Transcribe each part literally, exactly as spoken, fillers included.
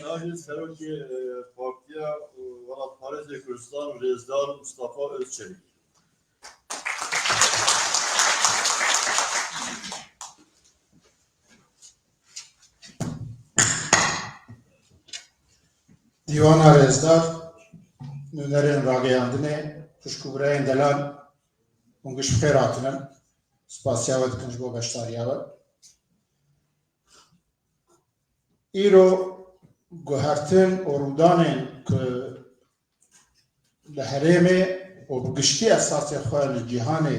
Navê serokê, e, Partiya, e, Welatparêzê Kurdistan, Rêzdar Mustafa Özçelik. Dîwana rêzdar, nûnerên rageyandinê, xwişk û birayên delal, hûn giş bi xêr hatine. Spasiya we dikin ji bo beşdariya we. Îro guhertin û rûdanên ku li herêmê û bi giştî esasê xwe li cîhanê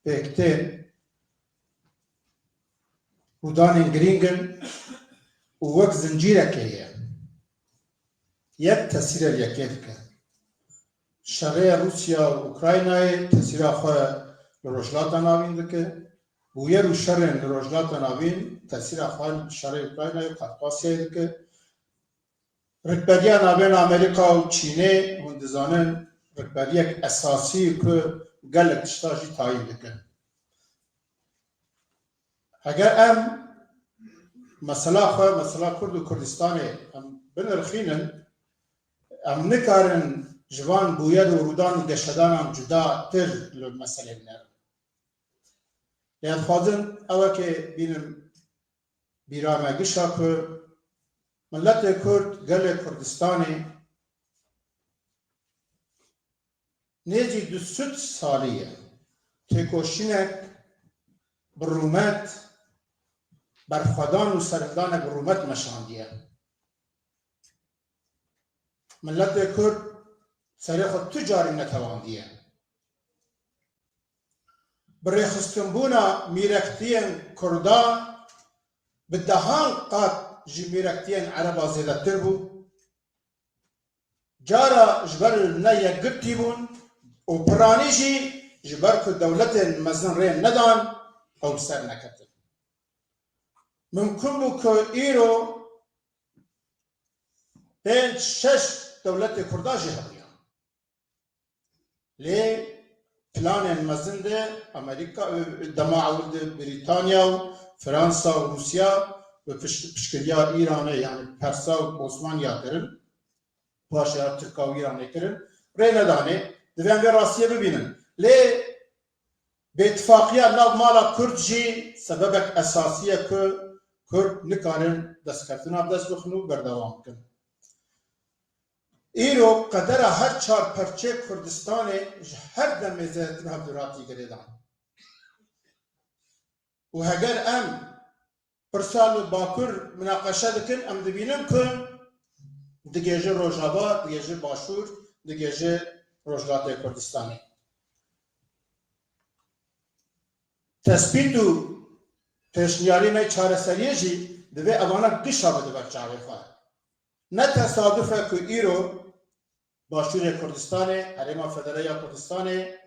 pêk tên, rûdanên girîng in û wek zincîrekê ye. Yek tesîrê li yekê dike. Şerê Rûsya û Ukraynayê tesîra xwe li Rojhilata Navîn dike. Bûyer û şerên li Rojhilata Navîn tesîra xwe li şerê Ukraynayê û Kafkasyayê dike. Rikberiya navbên Amerîka û Çînê, hûn dizanin, rikberiyek esasî ku gelek tişta jî tayîn dikin. Heger em mesela xwe, mesela Kurd û Kurdistanê em binirxînin, em nikarin ji van bûyer û rûdan û geşedanan cudatir li meselê binerin. Lê ez dixwazim ewekê bînim bîra me gişa ku miletê Kurd, gelê Kurdistanê nêzî du sed salî ye têkoşînek bi rûmet, berxwedan û serhildanek bi rûmet meşandiye. Miletê Kurd serê xwe tu carî netewandiye. Bi rêxistinbûna mîrektiyên Kurda bi dehan qat ji mîrektiyên Ereba zêdetir bû. Cara ji ber ne yekgirtî bûn û piranî jî ji ber ku dewletên mezin rê nedan, ew li ser neketin. Mimkun bû ku îro pênc şeş dewletê Kurda jî hebûya. Lê planên mezin de Amerîka, dema ewil de Brîtanya û Fransa û Rûsya bi pişt-, piştgiriya Îranê, yanî Persa û Osmaniya kirin, paşê ya Tirka û Îranê kirin, rê nedanê. Divê em vê rastiyê bibînin. Lê bêtifaqiya nav mala Kurd jî sebebek esasî ye ku Kurd nikarin destkeftina bi dest bixin û berdewam bikin. Îro qedera her çar perçê Kurdistanê ji her demê zêdetir hevdûratî girêdan. Û heger em pirsa li Bakur minaqeşe dikin, em dibînin ku digêje Rojava, digêje Başûr, digêje Rojhilatê Kurdistanê. Tespît û pêşniyarî me çareseriyê jî divê evana gişa bide ber çavê xwe. Ne tesaduf e ku îro Başûrê Kurdistanê, Herêma Federe ya Kurdistanê,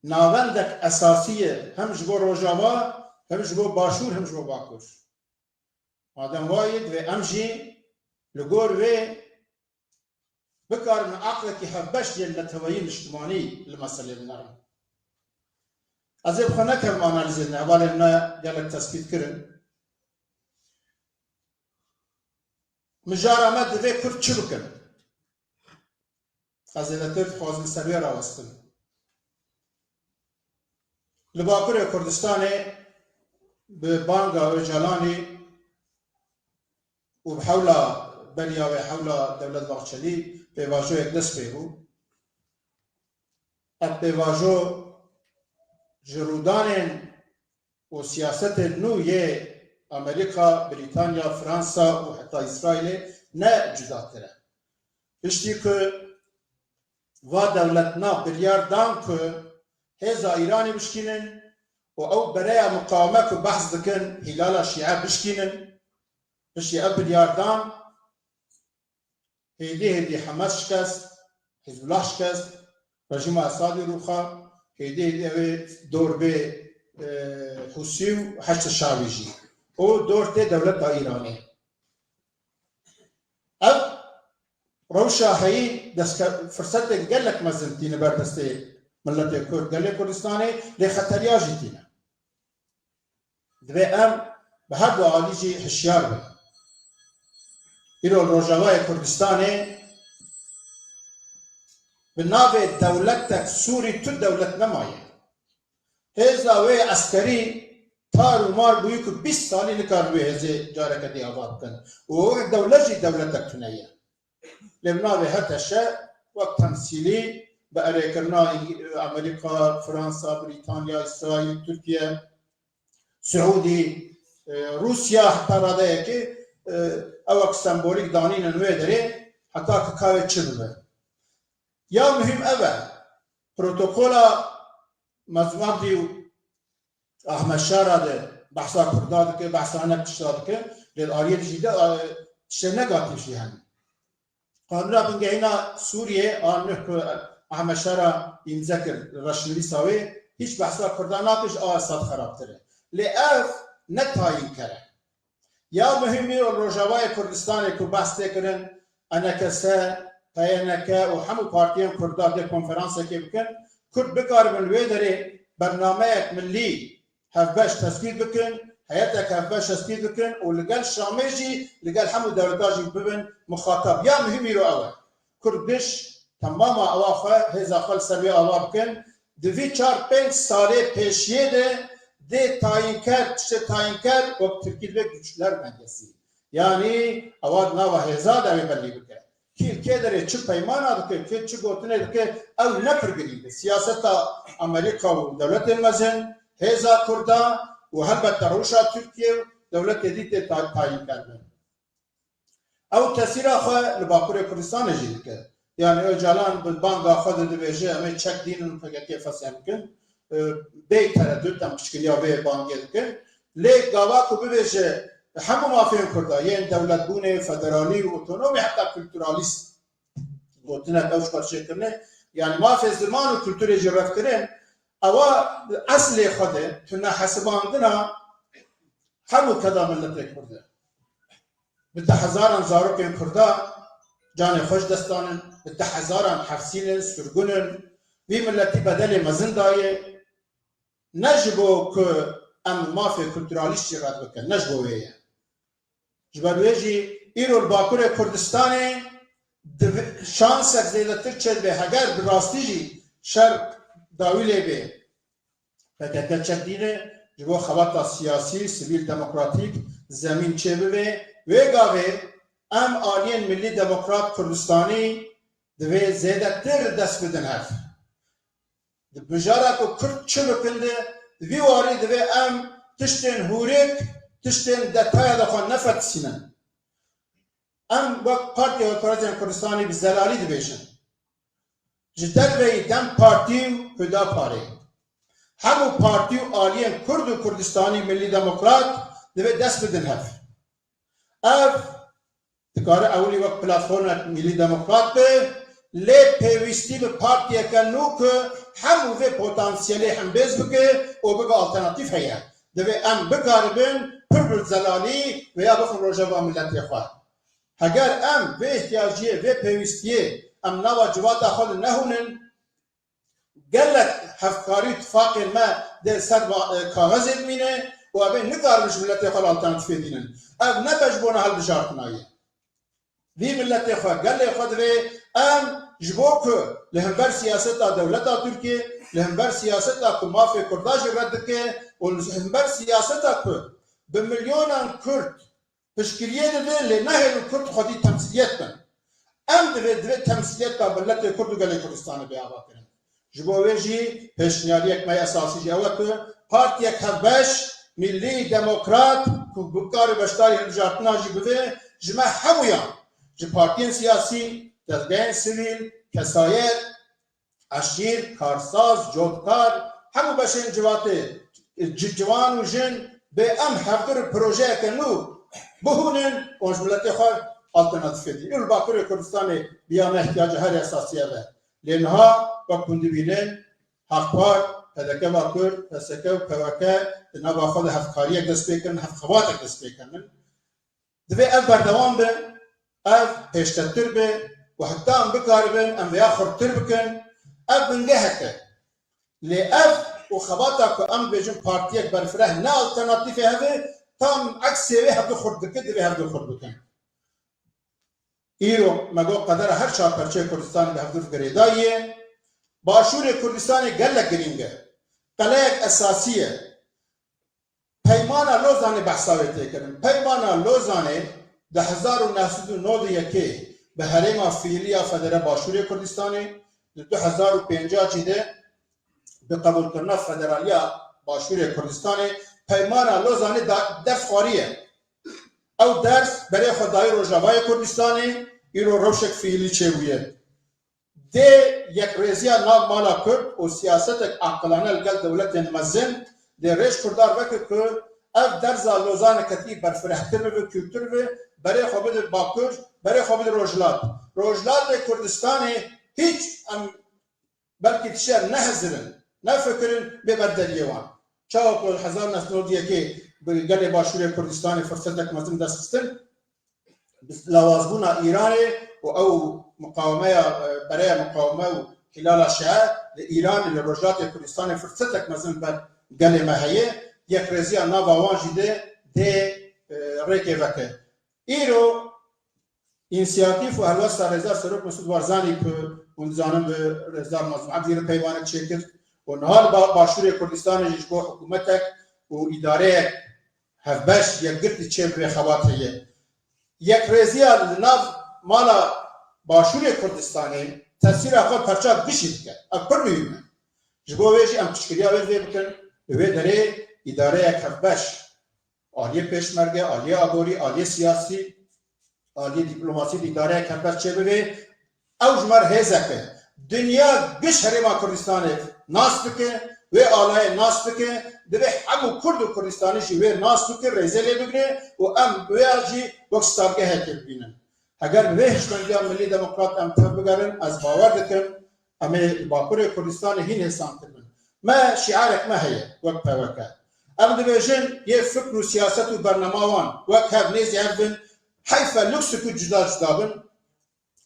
navendek esasî ye hem ji bo Rojava, hem ji bo Başûr, hem ji bo Bakur. Madem wa ye, divê em jî li gor vê bikarin aqlekî hevbeş yên neteweyî niştimanî li meselê binerin. Ez ê bi xwe nekevim analîzê ne, hevalên me gelek tespît kirin. Mijara me divê Kurd çi bikin? Ez zêdetir dixwazim ser wê rawestim. Li Bakurê Kurdistanê bi banga Ocalanî û bi hewla beriya wê, hewla Dewlet Bahçelî, pêvajoyek dest pê bû. Ev pêvajo ji rûdanên û siyasetên nû yê Amerîka, Brîtanya, Fransa û heta Îsraîlê ne cudatir e. Piştî ku va dewletna biryar dan ku hêza Îranê bişkînin û ew bereya miqawime ku behs dikin Hîlala Şîe bişkînin, piştî ev biryar dan, hêdî hêdî Hemas şikest, Hizbullah şikest, rejîma Esadî rûxa, hêdî hêdî ew ê dor bê, e, Hûsî û Heşd Şabî jî. Û dor tê dewleta Îranê. Ev rewşa heyî destke-, firsetên gelek mezin tîne ber destê miletê Kurd, gelê Kurdistanê, lê xeteriya jî tîne. Divê em bi her du alî jî hişyar bin. Îro li Rojavayê Kurdistanê bi navê dewletek Sûrî tu dewlet nemaye. Hêza wê eskerî tar û mar bûyî ku bîst salî nikar wê hêzê careke dî ava bikin. Û wek dewlet jî dewletek tune ye. Lê bi navê H T Ş wek temsîlî bi erêkirina Îng-, Amerîka, Fransa, Brîtanya, Îsraîl, Tirkiye, Siûdî, e, Rûsya heta radeyekê, e, ew wek sembolîk danînin wê derê heta ku kavê çi bibe. Ya muhîm ev e, protokola Mezmardî û Ahmed Şara de behsa Kurda dike, behsa hinek tişta dike, lê di aliyê dijî de, e, tiştê negatîf jî hene. Qanûna bingehîna Sûriyê a neh ku Ahmed Şara îmze kir, reşnivîsa wê, hîç behsa Kurda nake, ji a Esad xerabtir e. Lê ev ne tayînker e. Ya muhîmî û Rojavayê Kurdistanê ku behs tê kirin, E N K S, P Y N K û hemû partiyên Kurda dê konferansekê bikin, Kurd bikaribin wê derê bernameyek milî hevbeş tespît bikin, heyetek hevbeş tespît bikin û li gel Şamê jî, li gel hemû dewleta jî bibin muxatab. Ya muhîm îro ew e. Kurd giş temama ewa xwe, hêza xwe li ser wê ava bikin. Di vî çar pênc salê pêşiyê de dê tayînker, tiştê tayînker wek tirkî dibe güçler dengesi. Yanî ewa di nava hêza de wê belî bike. Kî li kê derê çi peymana dike, kê çi gotinê dike, ew ne pir girîng e. Siyaseta Amerîka û dewletên mezin, hêza Kurda û helbette rewşa Tirkiye û dewletê dî tê tay-, tayîn kerdin. Ew tesîra xwe li Bakurê Kurdistanê jî dike. Yanî Ocalan bi banga xwe de dibêje, em ê çek dînin û P K K fesih bikin. E, bê teredût em piştgiriya vê bangê dikin. Lê gava ku bibêje hemû mafên Kurda, yên dewletbûnê, federalî û otonomî, heta kulturalîst gotinek ew ji xwe çêkirine, yanî mafê ziman û kulturê jî redkirin, ewa eslê xwe de tune hesibandina hemû keda miletê Kurd e. Bi dehhezaran zarokên Kurda canê xwe ji dest danin, bi dehhezaran hefsîn in, sirgûn in. Vî miletî bedelê mezin daye. Ne ji bo ku em mafê kulturalîst jî red bikin, ne ji bo wê ye. Ji ber wê jî îro li Bakurê Kurdistanê divi-, şansek zêdetir çêdibe, heger bi rastî jî şer dawî lê bê. P K K çek dîne ji bo xebata siyasî, sivîl, demokratîk zemîn çêbibe. Wê gavê em aliyên milî demokrat Kurdistanî divê zêdetir dest bidin hev. Di mijara ku Kurd çi bikin de, di vî warî divê em tiştên hûrik, tiştên detaya de xwe nefetisînin. Em wek Partiya Hevkariyên Kurdistanê bi zelalî dibêjin. Ji derveyî DEM Partî û Hudaparê, hemû partî û aliyên Kurd û Kurdistanî Milî Demokrat divê dest bidin hev. Ev dikare ewilî wek platformek Milî Demokrat be, lê pêwîstî bi partiyeke nû ku hemû vê potansiyelê hembêz bike û bibe alternatîf heye. Divê em bikaribin pir bi zelalî vêya bixin rojeva miletê xwe. Heger em vê ihtiyaciyê, vê pêwîstiyê em nava civata xwe de nehûnin, gelek hevkarî û tifaqên me dê ser va-, e, kaxezê bimîne û em ê nikaribin ji miletê xwe re alternatîfê dînin. Ev ne be ji bona hilbijartina ye. Vî miletê xwe, gelê xwe divê em ji bo ku li hember siyaseta dewleta Tirkiyê, li hember siyaseta ku mafê Kurda jî red dike û li hember siyaseta ku bi milyonan Kurd piştgiriyê dide, lê nehêlin Kurd xwedî temsîliyet bin. Em divê, divê temsîliyeta miletê Kurd û gelê Kurdistanê bê avakirin. Ji bo wê jî pêşniyariyek me esasî jî ew e ku partiyek hevbeş, milî, demokrat, ku bikare beşdarî hilbijartina jî bibe, ji me hemûyan, ji partiyên siyasî, dezgehên sivîl, kesayet, eşîr, karsaz, cotkar, hemû beşên civatê, ci-, ciwan û jin bê em hevdu re projeyeke nû bihûnin û ji miletê xwe alternatîfê dî. Îro li Bakurê Kurdistanê bi ya me ihtiyaca herî esasî ev e. Lê niha wek hûn dibînin, Hakpar, P D K Bakur, P S K û P W K di nava xwe de hevkariyek dest pê kirin, hevxebatek dest pê kirin. Divê ev berdewam be, ev pêşketir be û heta em bikaribin, em vêya xurttir bikin, ev bingehek e. Lê ev û xebata ku em dibêjin partiyek berfireh ne alternatîfê hev e, tam eksê wê hevdu xurt dike, divê hevdu xurt bikin. Îro me got qedera her çar perçeyê Kurdistanê bi hevdûr girêdayî ye. Başûrê Kurdistanê gelek girîng e. Qeleyek esasî ye. Peymana Lozanê behsa wê tê kirin. Peymana Lozanê di hezar û neh sed û nod û yekê bi herêma fiîlî ya federe Başûrê Kurdistanê, di du hezar û pênca jî de bi qebûlkirina federaliya Başûrê Kurdistanê Peymana Lozanê da, ders xwariye. Ew ders berê xwe dayî Rojavayê Kurdistanê, îro rewşek fiîlî çêbûye. Dê yekrêziya nav mala Kurd û siyasetek aqilane li gel dewletên mezin dê rêj Kurdan veke ku ev derza Lozanê ketî berfirehtir bibe, kûrtir bibe, berê xwe bide Bakur, berê xwe bide Rojhilat. Rojhilatê Kurdistanê hîç em belkî tişer nehezirin, nefikirin bê ber deriyê wan. Çawa ku li hezar neh sed û nod û yekê bi gelê Başûrê Kurdistanê firsetek mezin dest xistin, bi lawazbûna Îranê û ew muqawemeya, e, bereya muqaweme û Hîlala Şia li Îranê, li Rojhilatê Kurdistanê firsetek mezin ber gelê me heye, yekrêziya nava wan jî dê, dê, e, rêkê veke. Îro însiyatîf û helwesta Rêzdar Serok Mesûd Barzanî ku hûn dizanin bi Rêzdar Mazlûm Ebdî re peyvanek çêkir û niha li ba-, Başûrê Kurdistanê jî ji bo hikûmetek û îdareyek hevbeş, yekgirtî çêbibe xebat heye. Yekrêziya li nav mala Başûrê Kurdistanê tesîra xwe perça gişî dike. Ev pir muhîm e. Ji bo vê jî em piştgiriya wê vê bikin, li wê derê îdareyek hevbeş, aliyê pêşmerge, aliyê aborî, aliyê siyasî, aliyê dîplomasî di îdareyek hevbeş çêbibe. Ew ji me re hêzek e. Dinya giş Herêma Kurdistanê nas bike, wê alayê nas bike, divê hemû Kurd û Kurdistanî jî wê nas bike, rêzê lê bigire û em wê jî wek stargehekê bibînin. Heger bi vê hişmendiya milî demokrat em tev bigerin, ez bawer dikim, em ê li Bakurê Kurdistanê hîn hêsantir bin. Me şiarek me heye wek P Y K. Em dibêjin yê fikr û siyaset û bernama wan wek hev nêzî hev bin, heyf e lûks ku cuda cuda bin,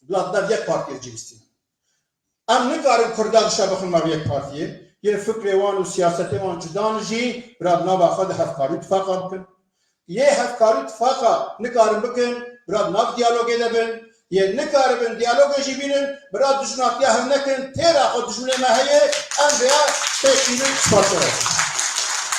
bila di nav yek partiyê civistînin. Em nikarin Kurda dişa bixin nav yek partiyê, yê fikrê wan û siyasetê wan cuda in jî, bila di nava xwe de hevkarî û tifaqa bikin. Yê hevkarî û tifaqa nikarin bikin, bila di nav diyalogê de bin. Yê nikaribin diyalogê jî bînin, bila dijminatiya hev nekin, têra xwe dijminê me heye, em vêya têkînin, spas e.